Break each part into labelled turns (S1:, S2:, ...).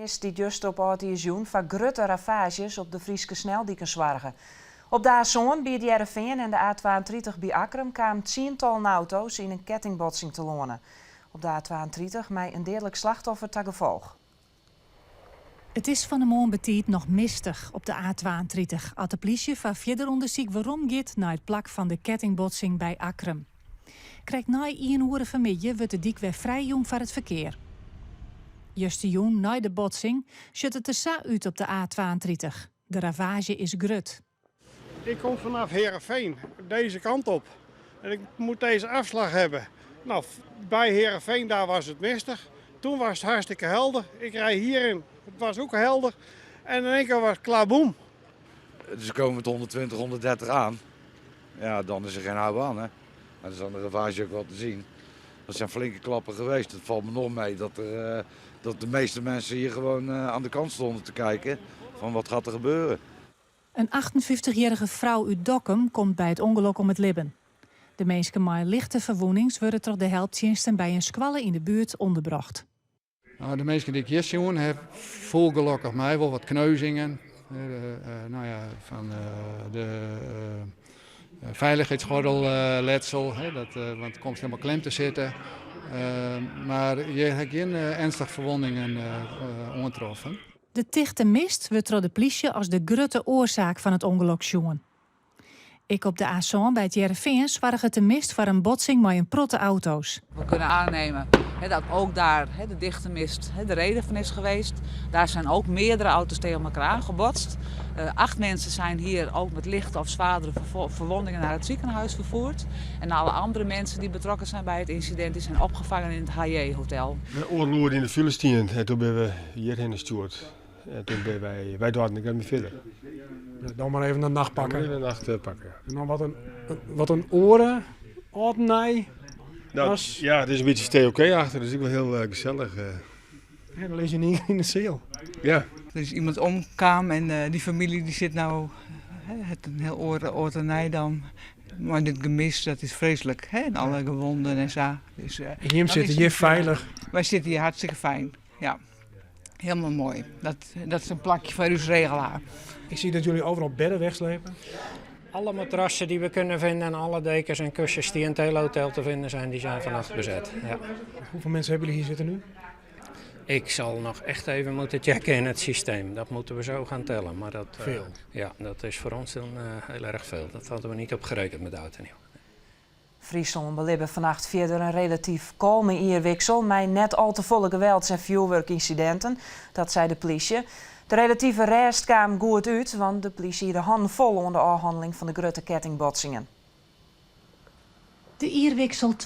S1: Mist dy't juster op âldjiersjûn foar grutte ravaazjes op de Fryske sneldiken soarge. Op de A7 by It Hearrenfean en de A32 by Akkrum kamen tsientallen auto's yn in kettingbotsing telâne. Op de A32 mei in deadlik slachtoffer ta gefolch.
S2: It is fan 'e moarn betiid noch mistich op de A32 at de plysje foar fierder ûndersyk werom giet nei it plak fan de kettingbotsing by Akkrum. Krekt nei ien oere fanmiddei wurdt de dyk wer frijjûn foar it ferkear. Justerjûn nei de botsing sjocht it der sa út op de A32. De ravaazje is grut.
S3: Ik kom vanaf Heerenveen deze kant op en ik moet deze afslag hebben. Nou, bij Heerenveen daar was het mistig. Toen was het hartstikke helder. Ik rij hierin, het was ook helder. En in één keer was het klaar, boem.
S4: Ze komen met 120, 130 aan. Ja, dan is er geen houden aan. Hè. Dat is aan de ravage ook wel te zien. Dat zijn flinke klappen geweest. Het valt me nog mee dat de meeste mensen hier gewoon aan de kant stonden te kijken. Van wat gaat er gebeuren.
S2: In 58-jierrige frou út Dokkum komt by it ûngelok om it libben. De minsken mei lichte ferwûnings wurde troch de helptsjinsten by in skoalle yn de buert ûnderbrocht.
S5: Nou, de minsken dy't ik hjir sjoen ha, foel gelokkich mei, wol wat kneuzingen. Nou ja, fan de feilichheidsgordel letsel, dat, want it komt hielendal klem te sitten. Mar hjir ha ik gjin ernstige ferwûningen oantroffen.
S2: De tichte mist wurdt troch de plysje as de grutte oarsaak fan it ûngelok sjoen. Ek op de A7 by It Hearrenfean soarget de mist foar in botsing mei in protte auto's.
S6: We kunnen aannemen dat ook daar de dichte mist de reden van is geweest. Daar zijn ook meerdere auto's tegen elkaar aangebotst. Acht mensen zijn hier ook met lichte of zwaardere verwondingen naar het ziekenhuis vervoerd. En alle andere mensen die betrokken zijn bij het incident die zijn opgevangen in het HJ-hotel.
S7: Oardel oere yn de file stien en doe binne we hjirhinne stjoerd. En toen binne wy, wy doarden ek net mear fierder.
S8: Dan mar even de nacht pakke.
S7: Even de nacht pakke, ja.
S8: En dan wat in oare âld en nij.
S7: Nou, ja, it is in bytsje stay-oké-achtich, dus ek wol hiel gesellich.
S8: Ja, dan lis je yn de seal.
S7: Ja.
S9: Er is iemand omkaam en dy famylje dy sit no, hat in hiel oare âld en nij dan. Mar dit gemis, dat is freeslik. Hè? En alle gewonden en sa. Dus,
S8: Jim
S9: dan
S8: sitte
S9: is
S8: hjir
S9: het,
S8: feilich.
S9: Wy sitte hjir hartstikke fijn. Ja, hielendal moai. Dat is in plakje foar ús regelaar.
S8: Ik zie dat jullie overal bedden wegslepen.
S10: Alle matrassen die we kunnen vinden en alle dekens en kussens die in het hele hotel te vinden zijn, die zijn vannacht bezet. Ja.
S8: Hoeveel mensen hebben jullie hier zitten nu?
S10: Ik zal nog echt even moeten checken in het systeem. Dat moeten we zo gaan tellen. Maar dat,
S8: Veel?
S10: ja, dat is voor ons dan heel erg veel. Dat hadden we niet op gerekend met oud en nieuw.
S1: Fryslân belibbe fannacht fierder in relatyf kalme jierwiksel mei net al te folle gewelds en fjoerwurkynsidinten. Dat sei de plysje. De relative rêst kaam goed út, want de plysje hie de hannen fol oan de ôfhanneling fan de grutte kettingbotsingen.
S2: De jierwiksel 2019-2020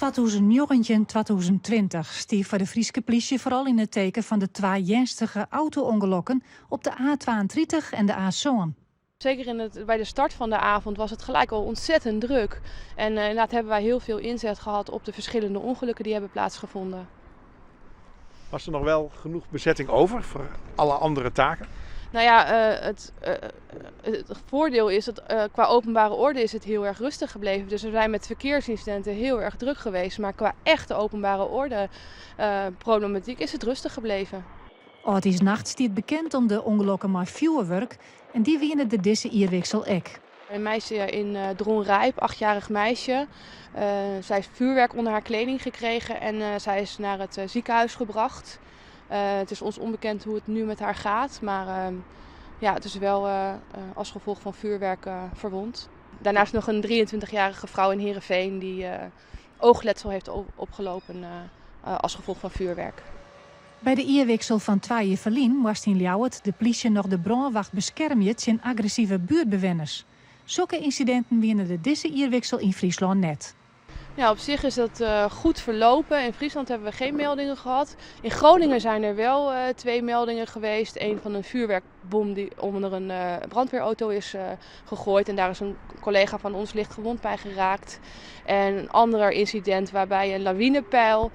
S2: stie foar de Fryske plysje foaral yn it teken fan de twa earnstige auto-ûngelokken op de A32 en de A7.
S11: Zeker bij de start van de avond was het gelijk al ontzettend druk. En inderdaad hebben wij heel veel inzet gehad op de verschillende ongelukken die hebben plaatsgevonden.
S12: Was er nog wel genoeg bezetting over voor alle andere taken?
S11: Nou ja, het voordeel is dat qua openbare orde is het heel erg rustig gebleven. Dus we zijn met verkeersincidenten heel erg druk geweest. Maar qua echte openbare orde problematiek is het rustig gebleven.
S2: Aldjiersnacht stiet bekend om de ûngelokken mei fjoerwurk en dy wiene der dizze jierwiksel ek.
S11: Een meisje in Dronrijp, 8-jarig meisje. Zij heeft vuurwerk onder haar kleding gekregen en zij is naar het ziekenhuis gebracht. Het is ons onbekend hoe het nu met haar gaat, maar ja, het is wel als gevolg van vuurwerk verwond. Daarnaast nog een 23-jarige vrouw in Heerenveen die oogletsel heeft opgelopen als gevolg van vuurwerk.
S2: By de jierwiksel fan twa jier ferlyn moast yn Ljouwert de plysje noch de brânwacht beskermje tsjin agressive buertbewenners. Sokke ynsidinten wiene der dizze jierwiksel yn Fryslân net.
S11: Ja, op zich is dat goed verlopen. In Friesland hebben we geen meldingen gehad. In Groningen zijn er wel twee meldingen geweest. Een van een vuurwerkbom die onder een brandweerauto is gegooid. En daar is een collega van ons licht gewond bij geraakt. En een ander incident waarbij een lawinepijl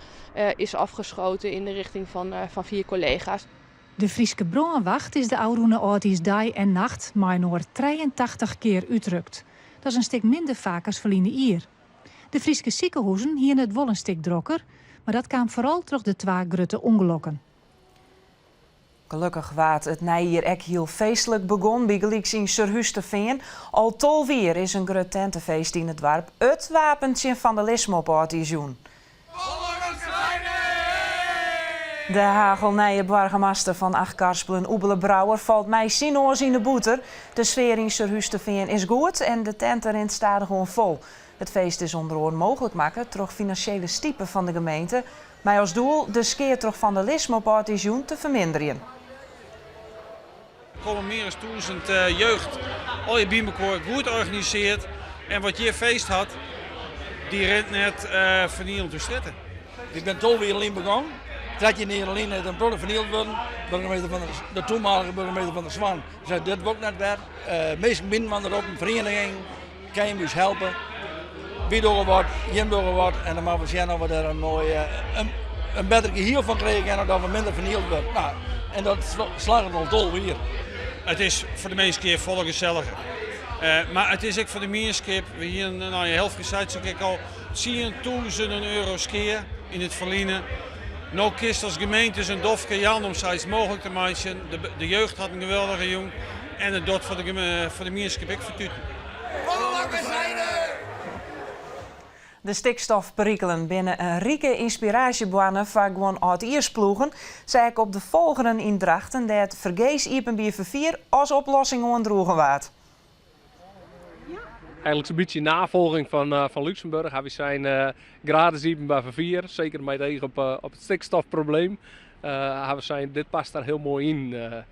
S11: is afgeschoten in de richting van vier collega's.
S2: De Fryske brânwacht is de ôfrûne âldjiersdei en nacht mei-inoar 83 kear útrukt. Dat is in stik minder faak as ferline jier. De Fryske sikehuzen hiene it wol in stik drokker, mar dat kaam foaral troch de twa grutte ûngelokken.
S1: Gelokkich waard it nijjier ek hiel feestlik begûn, bygelyks yn Surhústerfean. Al 12 jier is in grut tentefeest yn it doarp it wapen tsjin fandalisme op âldjiersjûn. De hagelnije boargemaster fan Achtkarspelen, Oebele Brouwer, falt mei syn noas yn de bûter. De sfear yn Surhústerfean is goed en de tente rint stadichoan fol. It feest is ûnder oaren mooglik makke troch finansjele stipe fan de gemeente, mei as doel de skea troch fandalisme op âldjiersjûn te ferminderjen.
S13: Der komme mear as 1000 jeugd allegear by mekoar, goed organiseard. En wat hjir feest hat, dy rint net fernielend oer strjitte.
S14: Ik bin 12 jier lyn begûn. 13 jier lyn is der in protte fernield wurden. Burgemeester van der, de toenmalige burgemeester Van der Zwan sei dit wol ik net wer. Minsken binnen van der op in ferieniging, kinne jim ús helpe. Wy dogge wat, jim dogge wat en dan moatte we sjen of we der in moai in better gehiel fan krije kinne dat we minder fernield wurde. Nou, en dat slagget al 12 jier.
S13: It is foar de minsken hjir folle geselliger. Mar it is ek foar de mienskip. We hienen, no ja, Helfrich sei it ek al, tsientûzenen euro skea yn it ferline. No kinst as gemeente in dofke jaan om sayts mooglik te meitsjen. De jeugd hat in geweldige jûn en it docht foar de mienskip ek fertuten.
S1: De stikstofperikelen binne in rike ynspiraasjeboarne foar guon âldjiersploegen. Sa ek op de Folgeren yn Drachten, dêr't fergees iepenbier ferfier as oplossing oandroegen waard.
S15: Eigenlik in bytsje nafolging fan Luxemburg. Ha wy sein gratis iepenbier ferfier, seker mei it each op it stikstofprobleem. Ha we sein dit past daar hiel moai yn.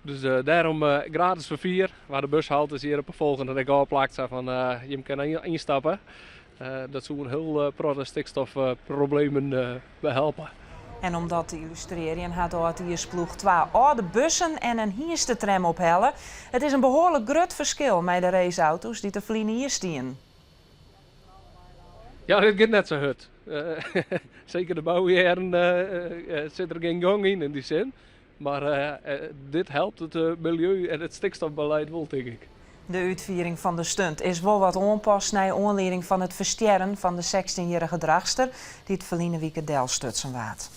S15: Dus dêrom gratis ferfier. We ha de bushaltes hjir op de Folgeren ek ôfplakt, sa fan jim kinne ynstappe. Dat soe in hiel protte stikstofproblemen behelpe.
S1: En om dat te yllustrearjen hat de âldjiersploech twa âlde bussen en in hynstetram ophelle. It is in behoarlik grut ferskil mei de raceauto's dy't der ferline jier stienen.
S15: Ja, dit giet net sa hurd. Seker de boujierren sit der gjin gong yn yn dy sin. Mar dit helpt it miljeu en it stikstofbeleid wol, tink ik.
S1: De útfiering fan de stunt is wol wat oanpast nei oanlieding fan it ferstjerren fan de sechstjinjierrige Drachtster dy't ferline wike delstutsen waard.